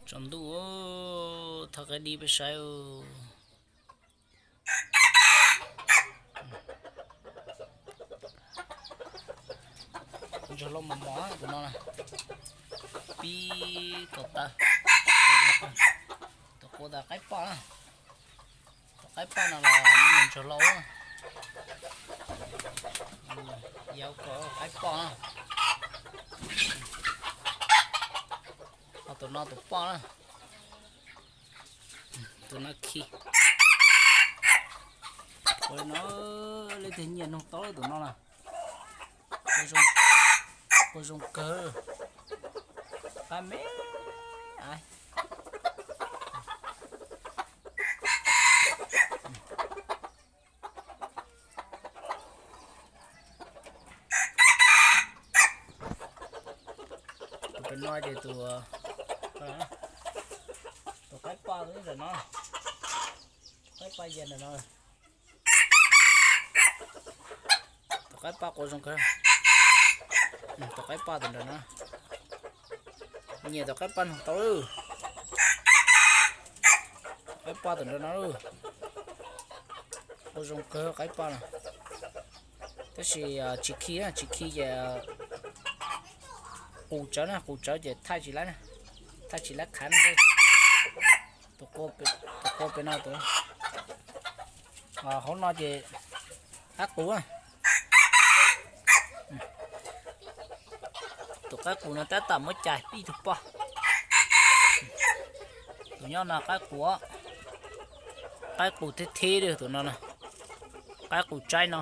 Tsaus ntuj, thov qab dib peb saib. Ntsuag loj mos mos tus no na, pib kaum tawm. Tus qua tas qaib poj na, tus qaib poj no los me nyuam ntsuag loj. Yau kom qaib poj na. Ho tus no tus poj na. Tus no khi. Ua li no, leej twg nyiam nug tau tus no na. Qua zoo kawg. Qab me. Tus pem no ces tus, tus qaib poj ntawm no, qaib poj yas ntawm no. Tus qaib poj qua zoo kawg. Tus qaib poj tus nram no, nyiam tus qaib poj no tau lawm. Qaib poj tus nram no, qua zoo kawg qaib poj no. Tab sis tsis khi, tsis khi ces qus tsawv na, qus tsawv ces thaij tsis laib, thaij tsis laib qhav na. Tus qua pem no tus, hauv no ces qaib qus. Tus qaib qus no tab tom muab cais pib tug poj. Tus nyob no qaib qus, qaib qus thib thib li tus no na. Qaib qus tsaib no,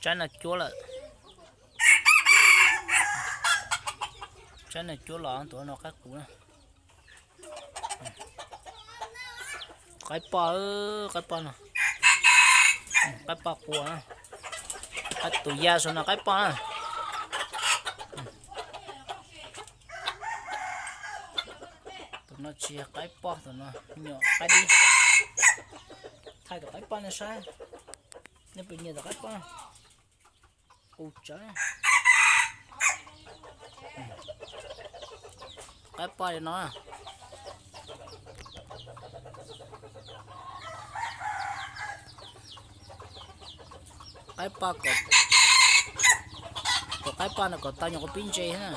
tsaib no cuab lawm. Tsaib no cuab los tus no qaib qus na. Qaib poj, qaib poj no, qaib poj qua, tus yas saum no qaib poj na. Tus no tsis yog qaib poj, tus no me nyuam qaib dib. Thaij tus qaib poj no saib, nej puas nyiam tus qaib poj? Qus tsawv. Qaib poj li no. Qaib poj kom, tus qaib poj no kom tau nyuam qhuav pib ntse na.